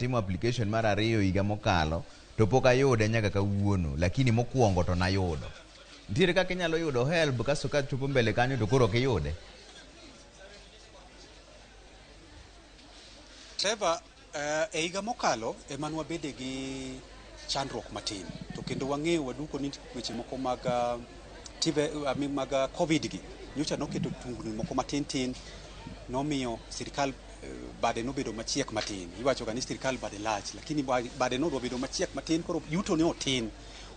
atimo application mar ariyo higa mokalo to pok ayude nyaka kawuono, lakini mokwongo to nayudo. Nitiere kaka inyalo yudo HELB kasto ka chopo mbele kanyo to koro ok iyude? Trevor, e higa mokalo ema nwabede gi chandruok matin to kendo wang'eyo waduko ni weche moko mag tive, I mean, mag COVID gi nyocha noketo tungni moko matin tin, nomiyo sirikal bade nobedo machiek matin. Iwacho ga ni sirikal bade lach, lakini bade nodwa bedo machiek matin, koro yuto ne otin.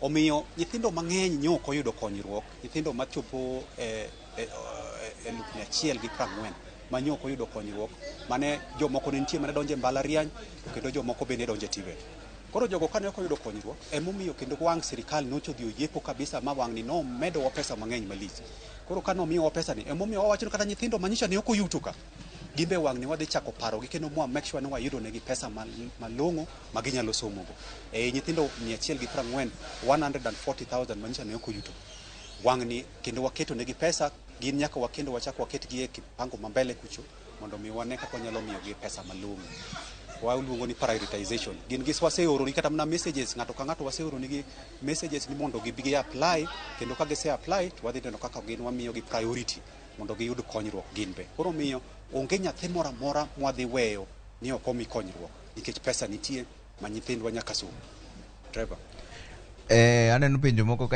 Omiyo nyithindo mang'eny ne ok oyudo konyruok, nyithindo machopo 140,000 ma ne ok oyudo konyruok, mane jomoko ne nitie mane donjo e mbalariany to kendo jomoko bende donjo e TVET. Koro jogo kane ok oyudo konyruok, emomiyo kendo wang' sirikal nocho dhi oyiepo kabisa ma wang'ni nomedowa pesa mang'eny malich. Koro ka nomiyowa pesa ni, emomiyo wawacho ni kata nyithindo manyicha ne ok oyuto ka, gin be wang'ni wadhi chako parogi kendo mwa make sure ni wayudo negi pesa malong'o ma ginyalo somogo. E nyithindo 140, 140,000 manyicha ne ok oyuto. Wang'ni kendo waketo negi pesa, gin nyaka wakendo wachak waketgi e kipango ma mbele kucho mondo mi wane kaka wanyalo miyogi pesa malong'o. Waluongo ni prioritization. Gin gi waseoro ni kata mana messages, ng'ato ka ng'ato waseoro nigi messages ni mondo gibi gi apply, kendo ka gise apply to wadhi neno kaka gin wamiyogi priority mondo giyud konyruok gin be. Koro miyo onge nyathi moro amora mwadhi weyo ni ok omi konyruok nikech pesa nitie ma nyithindwa nyaka som. Trevor. Aneno penjo moko ka.